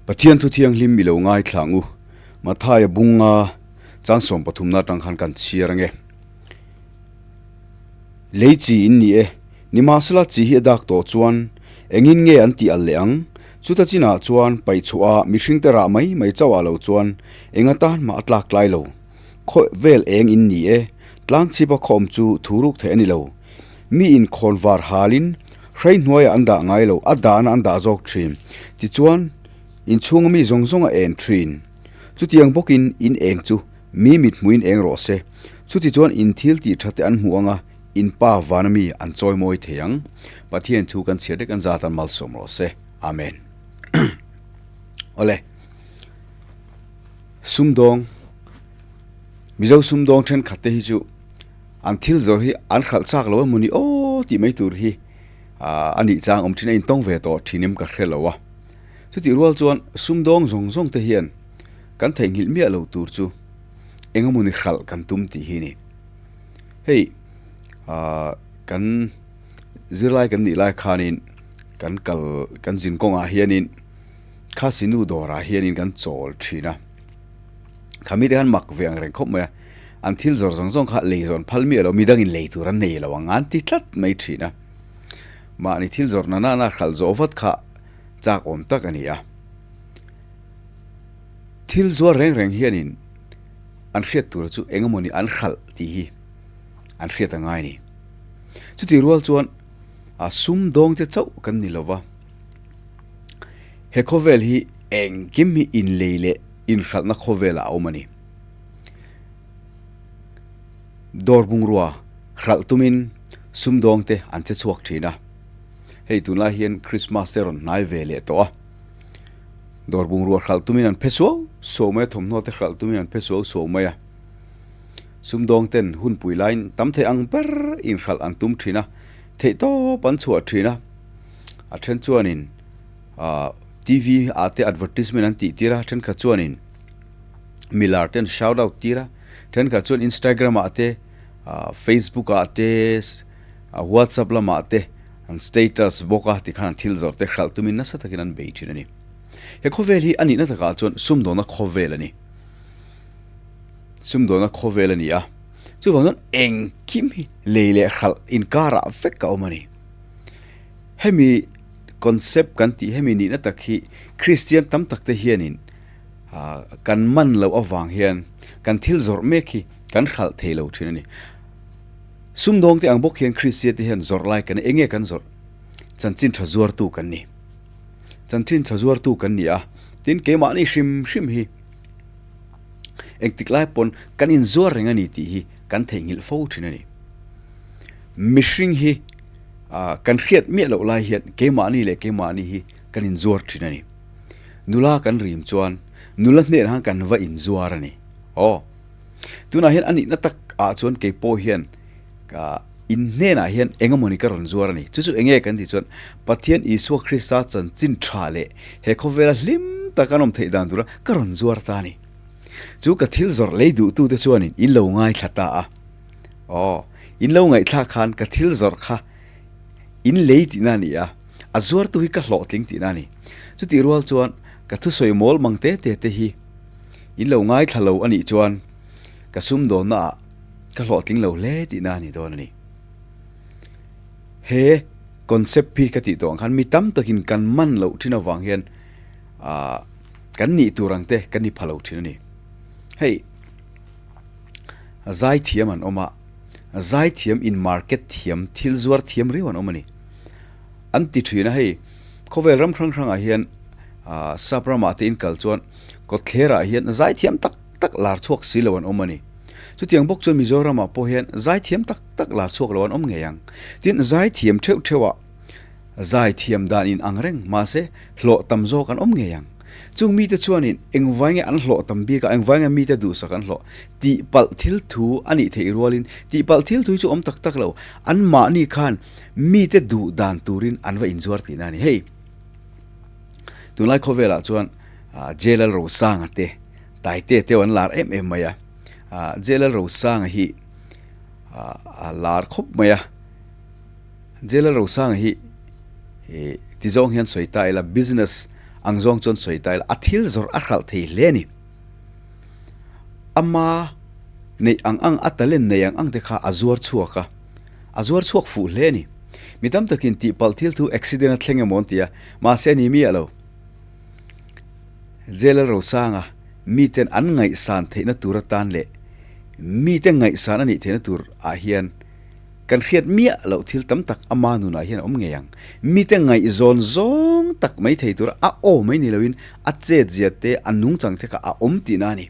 Pathian thu thianghlim i lo ngaithla ang u. Mathaia bunga chan sawmpathumna atang khan kan chhiar ange. Lei chi in ni e, nimahsela chi hi a dak tawh chuan engin nge an tih al leh ang? Chuta chinah chuan paihchhuah a mihringte rah mai mai chauh ah lo chuan eng atan mah a tlak tlai lo. Khaw vel eng in ni e, tlangchhip a khawm chu thu ruk theih a ni lo. Mi in khawn var halin hrei hnuaiah an dah ngai lo, a dahna an dah zawk thin. Tichuan, inchhunga mi zawng zawng a en thin. Chutiang bawkin in eng chu mi mit hmuin eng rawh se. Chutichuan in thil tih tha te an hmuh anga in pa vana mi an chawi mawi thei ang. Pathian thu kan chhiar dek an zat an malsawm rawh se. Amen. Awle. Sumdawng, Mizo sumdawng thenkhat te hi chu an thil zawrh hi an hralh chak lo emawni aw tih mai tur hi a nih chang awm thin a intawng ve tawh thin em ka hre lo a. Chutih rual chuan sumdawng zawng zawng te hian kan theihnghilh miah lo tur chu eng emawni hralh kan tum tih hi a ni. Hei ah kan zirlai kan nih lai khanin kan kal kan zin kawngah hianin. Khasi nu dawrah hianin kan chawl thin a, kha mite khan mak ve ang reng khawp mai a, an thil zawr zawng zawng kha lei zawn phal miah lo, midangin lei tur an nei lo ang an ti tlat mai thin a, mahni thil zawrh na nana hralh zawh vat kha chak awm tak a ni a. Thil zuar reng reng hianin an hriat tur chu eng emawni an hralh tih hi an hriat a ngai a ni. Chutih rual chuan a sum dawng te chauh kan ni lova. He khawvel hi engkim hi inlei leh inhralhna khawvelah a awm a ni. Dawr bungrua hralh tumin sumdawngte an che chhuak thin a. Hei tunlai hian Christmas te rawn hnai ve leh tawh a. Dawr bungrua hralh tumin an phe suau suau mai a, thawmhnaw te hralh tumin an phe suau suau mai a. Sumdawngten hunpui laiin tam thei ang ber inhralh an tum thin a, theihtawp an chhuah thin a. A then chuanin ah T_V ah te advertisement an tih tir a thenkhat chuanin milar te an shout out tir a thenkhat chuan Instagram ah te ah Facebook ah te ah WhatsApp lamah te an status bawk a tikhan an thil zawrh te hralh tumin nasa takin an bei thin a ni. He khawvel hi a nihna takah chuan sumdawna khawvel a ni. Sumdawna khawvel a ni a chuvang chuan engkim hi lei leh hralh inkarah vek a awm a ni. Hemi concept kan tih hemi nihna tak hi Kristian tam tak te hianin kan man loh avang hian kan thil zawrh mek hi kan hralh thei lo thin a ni. Sumdawng te ang bawk hian Kristian te hian zawrh lai kan eng nge kan zawrh? Chanchin tha zuartu kan ni. Chanchin tha zuartu kan ni a, tin keimahni hrim hrim hi engtik lai pawn kan inzuar reng a ni tih hi kan theihnghilh fo thin a ni. Mihring hi ah kan hriat miah loh lai hian keimahni leh keimahni hi kan inzuar thin a ni. Nula kan rim chuan nula hnenah khan kan va inzuar a ni. Aw. Tunah hian a nihna tak ah chuan kei pawh hian ka in hnenah hian eng emawni ka rawn zuar a ni. Chu chu eng nge kan tih chuan Pathian Isua Krista chanchin tha leh he khawvela hlim tak an awm theih dan tura ka rawn zuar ta a ni. Chu ka thil zawrh lei duhtute chuanin in lo ngaithla ta a. Aw, in lo ngaihthlak khan ka thil zawrh kha in lei tihna a ni a, a zuartu hi ka hlawhtling tihna a ni. Chutih rual chuan ka thusawi mawl mang te te te hi in lo ngaithla lo a nih chuan ka sumdawnna ah ka hlawhtling lo hle tihna a ni dawn a ni. He concept hi ka tih tawh ang khan mi tam takin kan man loh thin avang hian ah kan nih tur ang te kan ni pha lo thin a ni. Hei. Zaithiam an awm a, zaithiam in market thiam, thil zuar thiam riau an awm a ni. An ti thin a hei, khawvel ram hrang hrangah hian ah sap ramah te in kal chuan kawtthlerah hian zaithiam tak tak lar chhuak si lo an awm a ni. Chutiang bawk chuan Mizoramah pawh hian zaithiam tak tak lar chhuak lo an awm ngei ang. Tin, zaithiam theuh theuhah Zaithiam dan in ang reng, mahse hlawh tam zawk an awm ngei ang. Chung mite chuanin engvai nge an hlawh tam bik a, engvai nge mite duhsak an hlawh? Tihpalh thil thu a nih theih rualin tihpalh thil thu hi chu awm tak tak lo, anmahni khan mite duh dan turin an va inzuar tihna a ni. Hei, tunlai khawvelah chuan J Lalrosanga te, Taite te an lar em em mai a, J Lalrosanga hi a lar khawp mai a. J Lalrosanga hi ti zawng hian sawi ta ila business Ang zawng chuan sawi ta ila, a thil zawrh a hralh thei hle a ni. Ama neih ang ang, a talent nei ang ang te kha a zuar chhuak a, a zuar chhuak fuh hle a ni. Mi tam takin tihpalh thil thu accident a thleng emaw an ti a, mahse a ni miah lo. Jail Rosanga miten an ngaihsan theihna tur atan leh mite ngaihsan a nih theihna tur ah hian kan hriat miah loh thil tam tak ama nunah hian a awm ngei ang. Mite ngaihzawn zawng tak mai thei tura a aw mai ni loin a chetzia te, a nungchang te kha a awm tihna a ni.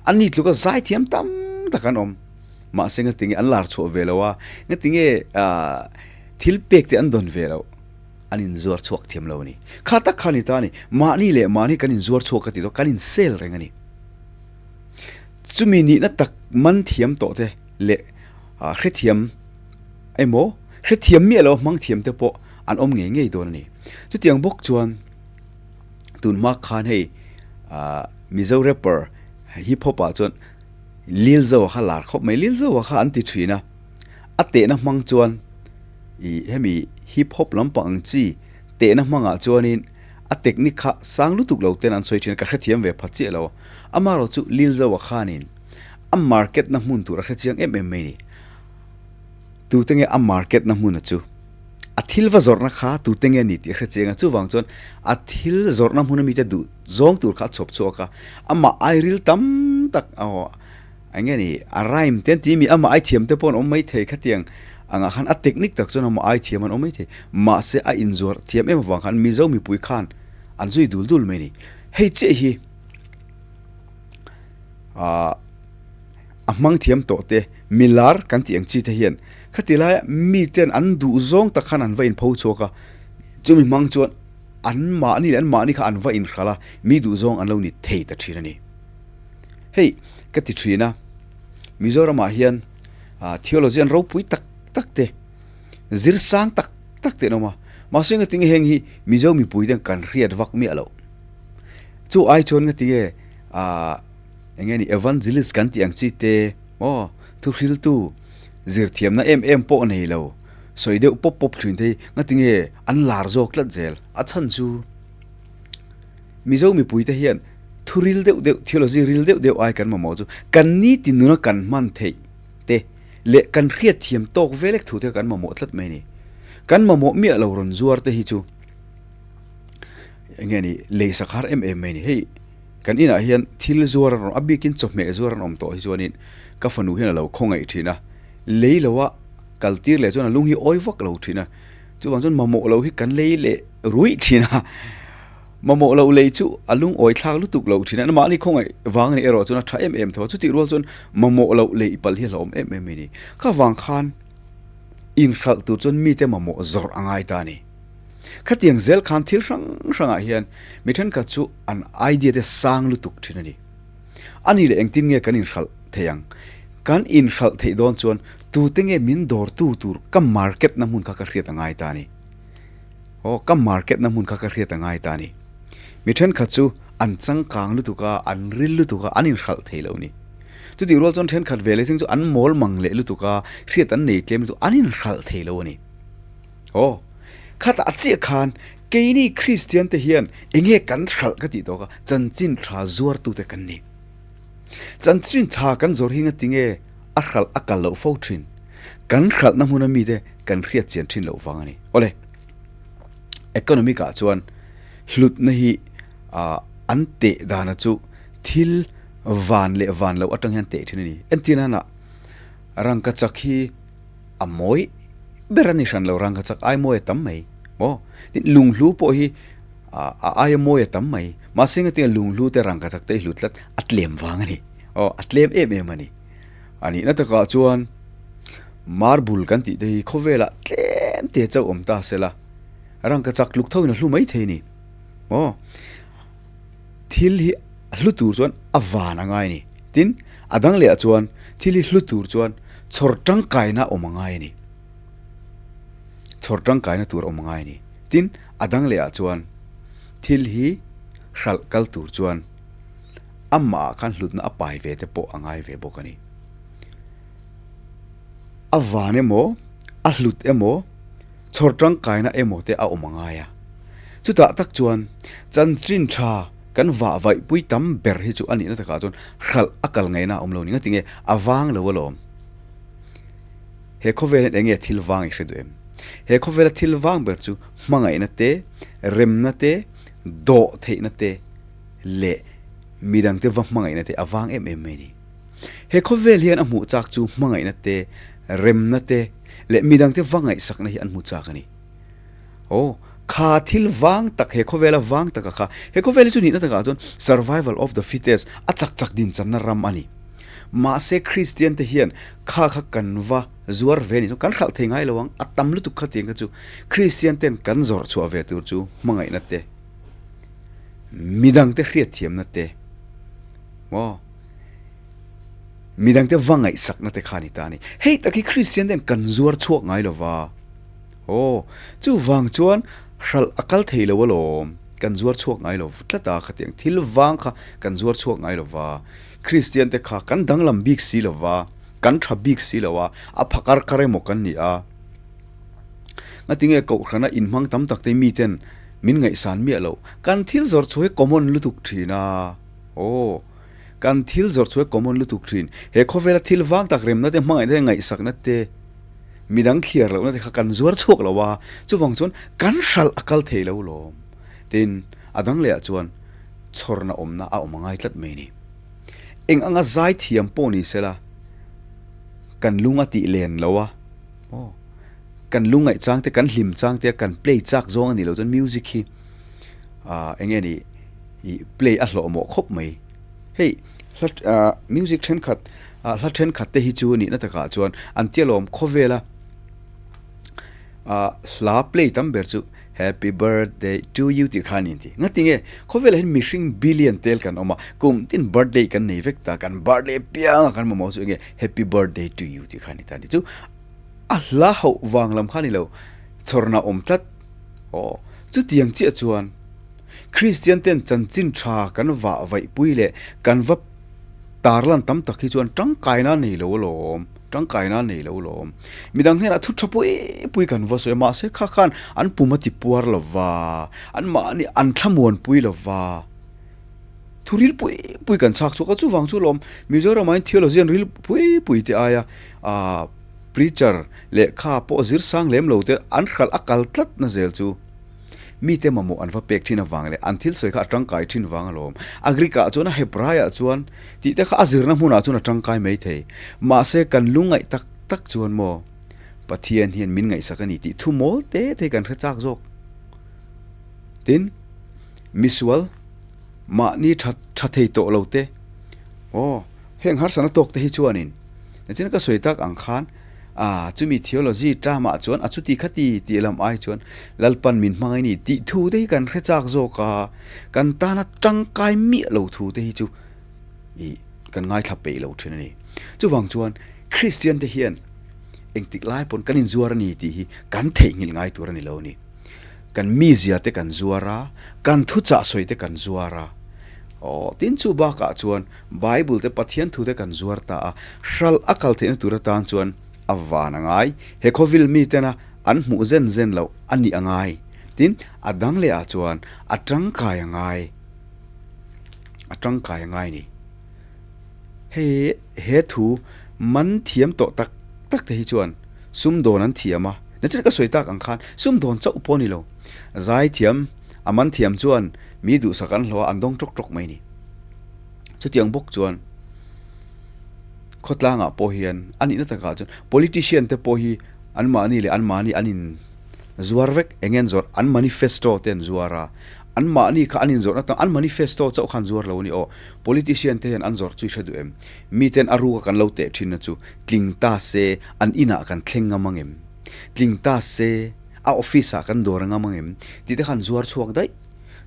An ni tluka zaithiam tam tak an awm. Mahse ngatinge an lar chhuah ve lo a, ngatinge thil pek te an dawn ve loh. An inzuar chhuak thiam lo a ni. Kha tak kha a ni ta a ni. Mahni leh mahni kan inzuar chhuak ka ti dawn, kan insel reng a ni. Chumi nihna tak man thiam tawh te leh hrethiam emaw hrethiam miah lo hmang thiam te pawh an awm ngei ngei dawn a ni. Chutiang bawk chuan tun hma khan hei Mizo rapper hip hop ah chuan Lilzo kha lar khawp mai. Lilzo kha an ti thin a, a tehna hmang chuan ih hemi hip hop lampang ang chi tehna hmangah chuanin a technique kha sang lutuk lo ten an sawi thin a, ka hrethiam ve pha chiah lo. Amaherawh chu Lilzo khanin a market na hmun tur a hre chiang em em mai ni. Tute nge a market na hmun a chu? A thil va zawrhna kha tute nge ni tih a hre chiang a, chuvang chuan a thil zawrhna hmun ami te duh zawng tur kha a chhawp chhuak a, amah ai ril tam tak aw eng nge ni a rhyme te an ti mi amah ai thiam te pawh an awm mai thei khatiang angah khan a technique tak chuan amah ai thiam an awm mai thei mahse a inzuar thiam em avang khan Mizo mipui khan an zui dul dul mai ni. Hei chiah hi. Ahh a hmang thiam tawh te milar kan tih ang chi te hian khati laia mi ten an duh zawng tak khan an va inpho chhuak a, chumi hmang chuan an mahni leh an mahni kha an va inhralh a, mi duh zawng an lo ni thei ta thin a ni. Hei ka ti thin a, Mizoramah hian ah theology an ropui tak tak te, zir sang tak tak te an awm a, mahse ngatinge heng hi Mizo mipui ten kan hriat vak miah loh. Chu ai chuan nga tinge ah eng nge ni evangelist kan tih ang chi te maw thuhriltu zirthiamna em em pawh nei lo sawi deuh pawp pawp thin te hi nga tinge an lar zawk tlat zel a chhan chu Mizo mipui te hian thu ril deuh deuh theology ril deuh deuh ai kan mamawh chu kan ni ti nuna kan hman theih te leh kan hriatthiam tawk velek thu te kan mamawh tlat mai a ni kan mamawh miah lo rawn zuar te hi chu. Eng nge ni lei sakhar em em mai a ni hei kan inah hian thil zuar an rawn a bikin chawhmeh zuar an awm tawh hi chuanin ka fanu hian a lo khawngaih thin a lei loa kal tir leh chuan a lung hi awi vak lo thin a chuvang chuan mamawh lo hi kan lei leh ruih thin a mamawh loh lei chu a lung awi thlak lutuk lo thin a mahni khawngaih vang a nih erawh chuan a tha em em tho a chutih rual chuan mamawh loh lei palh hi a hlauhawm em em mai a ni kha vang khan inhralh tur chuan mite mamawh zawrh a ngai ta a ni. Khatiang zel khan thil hrang hrangah hian mi thenkhat chu an idea te sang lutuk thin a ni. A ni leh engtin nge kan inhralh thei ang? Kan inhralh theih dawn chuan tute nge min dawrtu tur ka market na hmun kha ka hriat a ngai ta a ni. Aw, ka market na hmun kha ka hriat a ngai ta a ni. Mi thenkhat chu an changkang lutuk a, an ril lutuk a, an inhralh thei lo a ni. Chutih rual chuan thenkhat ve leh thing chu an mawl mang leh lutuk a, hriat an nei tlem lutuk a, an inhralh thei lo a ni. Aw, khatah a chiah khan keini Kristian te hian enge kan hralh ka tih tawk a, chanchin tha zuartute kan ni. Chanchin tha kan zawr hi ngatinge a hralh a kal loh fo thin? Kan hralhna hmuna mite kan hriat chian thin loh vang a ni. Awle, economic ah chuan hlutna hi an teh dana chu thil van leh van loh atang hian teh thin a ni. Entirna rangkachak hi a mawi ber a ni hran lo rangkachak chak ai mawi a tam mai maw tin lunghlu pawh hi a aia mawi a tam mai mahse engati nge lunghlu te rangkachak te hi hlut tlat a tlem vang a ni aw a tlem em em a ni a nihna takah chuan marble kan tih te hi khawvelah tlem te chauh awm ta se la rangkachak tluk tho in a hlu mai thei a ni maw thil hi a hlu tur chuan a van a ngai a ni. Tin, a dang lehah chuan thil hi hlu tur chuan chhawr tangkaina awm a ngai a ni. Chhawr tangkaina tur awm a ngai a ni. Tin, a dang lehah chuan thil hi hralh kal tur chuan amahah khan hlutna a pai ve te pawh a ngai ve bawk a ni. A van emaw, a hlut emaw, chhawr tangkaina emaw te a awm a ngai a. Chutah tak chuan chanchin tha kan vah vaih pui tam ber hi chu a nihna takah chuan hralh a kal ngaihna a awm lo ni. Ngatinge a vang lo alawm. He khawvel hian enge thil vang i hre duh em? He khawvela thil vang ber chu hmangaihna te, remna te, dawh theihna te leh midangte va hmangaihna te a vang em em mai a ni. He khawvel hian a hmuh chak chu hmangaihna te, remna te leh midangte va ngaihsakna hi an hmu chak a ni. Aw, kha thil vang tak, he khawvela vang taka kha, he khawvel hi chu nihna takah chuan survival of the fittest, a chak chak din channa ram a ni. Mahse Kristian te hian kha kha kan va zuar ve ni chuan kan hralh thei ngai lo ang, a tam lutuk kha tiang kha chu Kristian ten kan zawrh chhuah ve tur chu hmangaihna te, midang te hriatthiamna te, maw midang te va ngaihsakna te kha a ni ta a ni. Hei tak hi Kristian ten kan zuar chhuak ngai lo va. Aw, chuvang chuan hralh a kal thei lo alawm, kan zuar chhuak ngai lo tlat a, khatiang thil vang kha kan zuar chhuak ngai lo va, Kristian te kha kan danglam bik si lo va, kan tha bik si lo a, a phakar kar emaw kan ni a. Ngatinge Kohhrana inhmang tam tak te miten min ngaihsan miah loh, kan thil zawrh chhuah hi common lutuk thin a, aw, kan thil zawrh chhuah hi common lutuk thin, he khawvela thil vang tak remna te hmangaihna te ngaihsakna te, Midang thliar lohna te kha kan zuar chhuak lo a, chuvang chuan kan hralh a kal thei lo lawm. Tin, a dang lehah chuan chhawrna awmna a awm a ngai tlat mai a ni. Eng anga zai thiam pawh ni sela, kan lung a tih len lo a, aw, kan lung ngaih chang te, kan hlim chang te a kan play chak zawng a nih loh chuan music hi ah eng nge ni ih play a hlawh mawh khawp mai. Hei hla ah music thenkhat Ah hla thenkhat te hi chu nihna takah chuan an tia lawm khawvela ah hla play tam ber chu happy birthday to you tih kha a ni an ti. Ngatinge khawvelah hian mihring billion tel kan awm a, kum tin birthday kan nei vek ta, kan birthday piang a kan mamawh chu enge happy birthday to you tih kha a ni ta a ni. Chu a hla hauh vang lam kha a ni lo, chhawrna awm tlat aw chutiang chiah chuan Kristian ten chanchin tha kan vah vaihpui leh kan va Tarlan tam tak hi chuan tangkaina nei lo alawm, tangkaina nei lo alawm. Midang hnenah thu tha pui pui kan va sawi a, mahse kha khan an pum a ti puar lo va, an mahni an thlamuan pui lo va. Thu ril pui pui kan chhak chhuak a, chuvang chu alawm Mizoramah hian theology an ril pui pui te aia ah preacher lehkha pawh zir sang lem lo te an hralh a kal tlat na zel chu. Mite mamawh an va pek thin avang leh an thil sawi kha a tangkai thin vang alawm. A Greek-ah chuan a Hebraiah chuan tih te kha a zirna hmunah chuan a tangkai mai thei. Mahse kan lungngaih tak tak chuan maw Pathian hian min ngaihsak a ni tih thu mawl te te kan hre chak zawk. Tin, misual mahni tha tha thei tawh lo te, aw heng harsatna tawk te hi chuanin nichin ka sawi tak ang khan, A, chumi theology term-ah chuan a chuti kha ti tih lam ai chuan Lalpan min hmangaih ni tih thu te hi kan hre chak zawk a, kan tana tangkai miah lo thu te hi chu ih kan ngaithla peih lo thin a ni. Chuvang chuan Kristian te hian engtik lai pawn kan inzuar a ni tih hi kan theihnghilh ngai tur a ni lo a ni. Kan mizia te kan zuar a, kan thuchah sawi te kan zuar a, aw tin chu bakah chuan Bible te Pathian thu te kan zuar ta a, hralh a kal theihna tur atan chuan a van a ngai. He khawvil mitena an hmuh zen zen loh a nih a ngai. Tin, a dang leh ah chuan a tangkai a ngai. A tangkai a ngai ni. Hei he thu man thiam tawh tak tak te hi chuan sumdawn an thiam a, nachin ka sawi tak ang khan sumdawn chauh pawh a ni lo. Zai thiam, a man thiam chuan mi duhsak an hlawh a, an dawng tawk tawk mai ni. Chutiang bawk chuan khawtlangah pawh hian a nihna takah chuan politician te pawh hi anmahni leh anmahni an in zuar vek eng nge an zawrh an manifesto te an zuar a, anmahni kha an inzawrhna tan an manifesto chauh kha an zuar lo a ni aw. Politician te hian an zawrh chu i hre duh em? Miten a ruka kan lo teh thinna chu tling ta se an inah kan thleng ngam ang em? Tling ta se a office ah kan dawr ngam ang em? Tih te kha an zuar chhuak daih.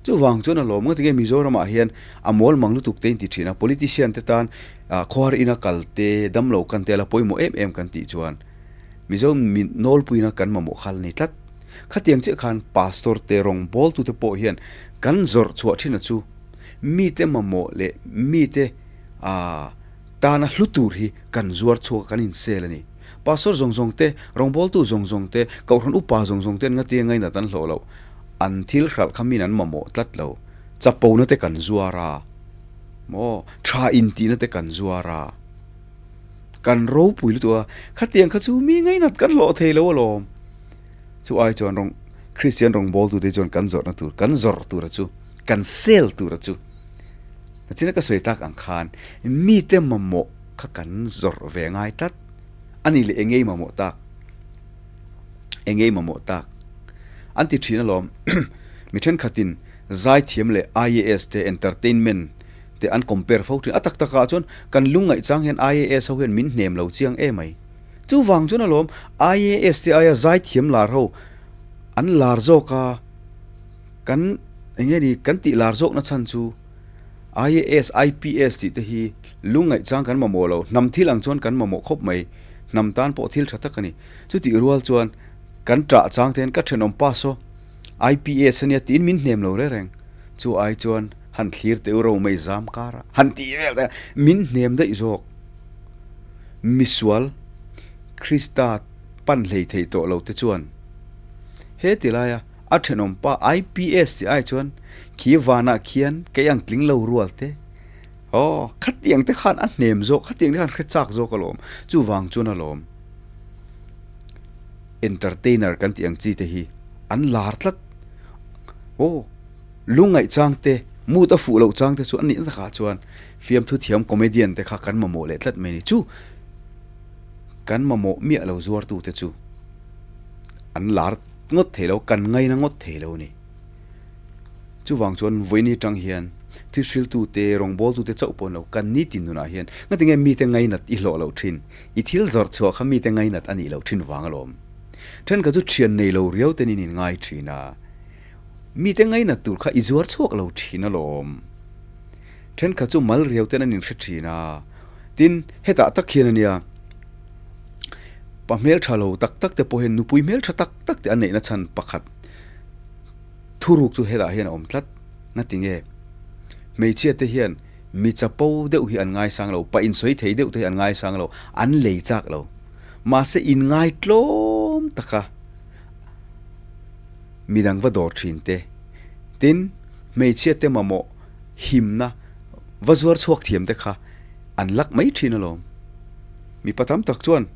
Chuvang chuan a lawm ngawt nge Mizoramah hian a mawl mang lutuk te in ti thin a, politician te tan khawhar ina kal te, damlo kan te a la pawimawh em em kan tih chuan Mizo nawlpuina kan mamawh khal a ni tlat. Khatiang chiah khan pastor te rawngbawltu te pawh hian kan zawrh chhuah thin a chu mite mamawh leh mite tana hlu tur hi kan zuar chhuak a kan insel a ni. Pastor zawng zawng te, rawngbawltu zawng zawng te, kohhran upa zawng zawng te an ngatia ngainat an hlawh loh. An thil hralh kha min an mamawh tlat lo. Chapona te kan zuar a, maw tha intihna te kan zuar a, kan ropui lutuk a, khatiang kha chu mi ngainat kan hlawh thei lo alawm. Chu ai chuan rawng Kristian rawngbawltute chuan kan zawrhna tur, kan zawrh tura chu, kan sel tura chu, nachina ka sawi tak ang khan mite mamawh kha kan zawrh ve ngai tlat a ni leh engei mamawh tak, engei mamawh tak an ti thin alawm. Mi thenkhatin zaithiam leh IAS te entertainment te an compare fo thin. A tak takah chuan kan lungngaih chang hian IAS ho hian min hnem lo chiang emai. Chuvang chuan alawm IAS te aia zaithiam lar ho an lar zawk a, kan eng nge ni kan tih lar zawkna chhan chu IAS, IPS tih te hi lungngaih chang kan mamawh lo, hnam thil ang chuan kan mamawh khawp mai, hnam tan pawh thil tha tak a ni. Chutih rual chuan kan ṭah chang te hian ka thenawm pa saw IPS a nia tiin min hnem lo reng reng, chu ai chuan han thlir teh u ro mai zam kar a han tih vel te min hnem daih zawk. Misual Krista pan hlei thei tawh lo te chuan he ti laia a thenawm pa IPS tih ai chuan khi vanah khian kei ang tling lo rual te aw khatiang te khan a hnem zawk khatiang te khan hre chak zawk alawm chuvang chuan alawm entertainer kan tih ang chi te hi an lar tlat aw lungngaih chang te mood a fuh loh chang te chu a nih na takah chuan Fiamthu thiam comedian te kha kan mamawh leh tlat mai ni chu. Kan mamawh miah lo zuartu te chu an lar ngawt thei lo, kan ngaina ngawt thei lo ni. Chuvang chuan vawiin atang hian thilhriltu te, rawngbawltu te chauh pawh ni lo, kan nitin nunah hian ngatinge mite ngainat i hlawh loh thin, i thil zawrh chhuah kha mite ngainat a nih loh thin vang alawm. Thenkhat chu thian nei lo riau ten in inngai thin a, mite ngainat tur kha i zuar chhuak lo thin alawm. Thenkhat chu mal riau ten an inhre thin a, tin hetah tak hian a nia, pa hmeltha lo tak tak te pawh hian nupui hmeltha tak tak te an neihna chhan pakhat thuruk chu hetah hian a awm tlat. Ngatinge? Hmeichhia te hian mi chapo deuh hi an ngaisang lo, pa insawi thei deuh te hi an ngaisang lo, an lei chak lo. Mahse inngai tlawm taka midang va dawr thin te, tin hmeichhia te mamawh himna va zuar chhuak thiam te kha an lak mai thin alawm. Mipa tam tak chuan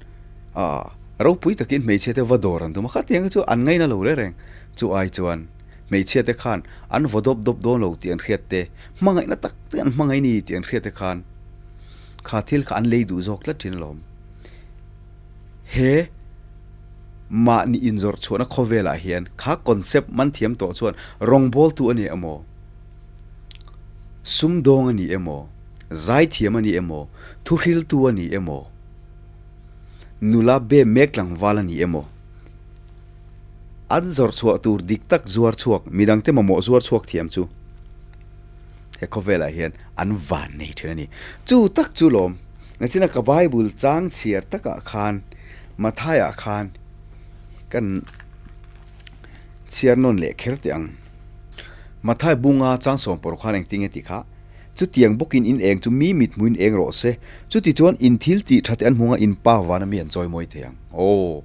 ah ropui takin hmeichhia te va dawr an tum a, khatiang kha chu an ngaina lo reng reng. Chu ai chuan hmeichhia te khan an vaw dawp dawp dawn lo tih an hriat te, hmangaihna tak tak an hmangaih ni tih an hriat te khan kha thil kha an lei duh zawk tlat thin alawm. He mahni inzawrh chhuahna khawvelah hian kha concept man thiam tawh chuan rawngbawltu a ni emaw, Sumdawng a ni emaw, zaithiam a ni emaw, thuhriltu a ni emaw, nula be mek tlangval a ni emaw, an zawrh chhuah tur dik tak zuar chhuak, midangte mamawh zuar chhuak thiam chu he khawvelah hian an van nei thin a ni. Chu tak chu lawm, nachina ka Bible chang chhiar takah khan Mathaiah khan kan chhiar nawn leh kher teh ang. Mathai bunga changsawm pawr khan engtin nge tih kha, Chutiang bawkin in eng chu mi mit hmuin eng rawh se, chuti chuan in thil tih tha te an hmunga in pa vana mi an chawi mawi thei ang. Aw,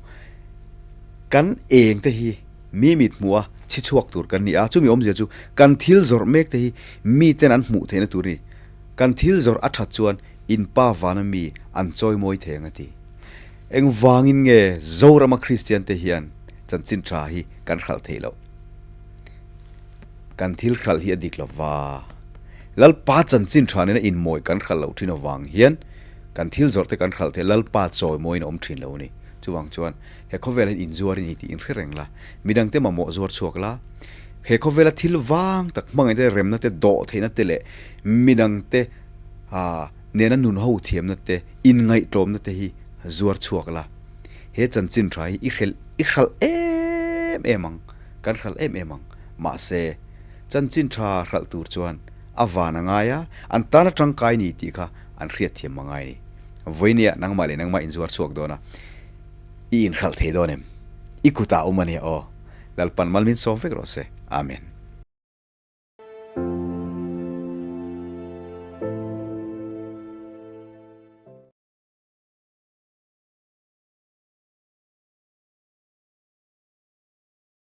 kan eng te hi mi mit hmuha chhi chhuak tur kan ni a, chumi awmzia chu kan thil zawrh mek te hi mi ten an hmuh theihna tur a ni. Kan thil zawrh a that chuan in pa vana mi an chawi mawi thei ang a ti. Engvangin nge Zorama Kristian te hian chanchin tha hi kan hralh theih loh? Kan thil hralh hi a dik lo va, Lalpa chanchin tha nena inmawi kan hralh loh thin avang hian kan thil zawrh te kan hralh theih Lalpa chawimawiin a awm thin lo a ni. Chuvang chuan he khawvel hian inzuar i ni tih inhre reng la, midangte mamawh zuar chhuak la, he khawvela thil vang tak hmangaihna te, remna te, dawh theihna te leh midangte nena nun ho thiamna te, inngaihtlawmna te hi zuar chhuak la, he chanchin tha hi i hrelh i hralh em em ang. Kan hralh em em ang. Mahse, chanchin tha hralh tur chuan a van a ngai a, an tan a tangkai ni tih kha an hriatthiam a ngai a ni. Vawinia nangmah leh nangmah inzuar chhuak dawn a, i inhralh thei dawn em? I kutah awm a nia aw. Lalpan mal min sawm vek rawh se. Amen.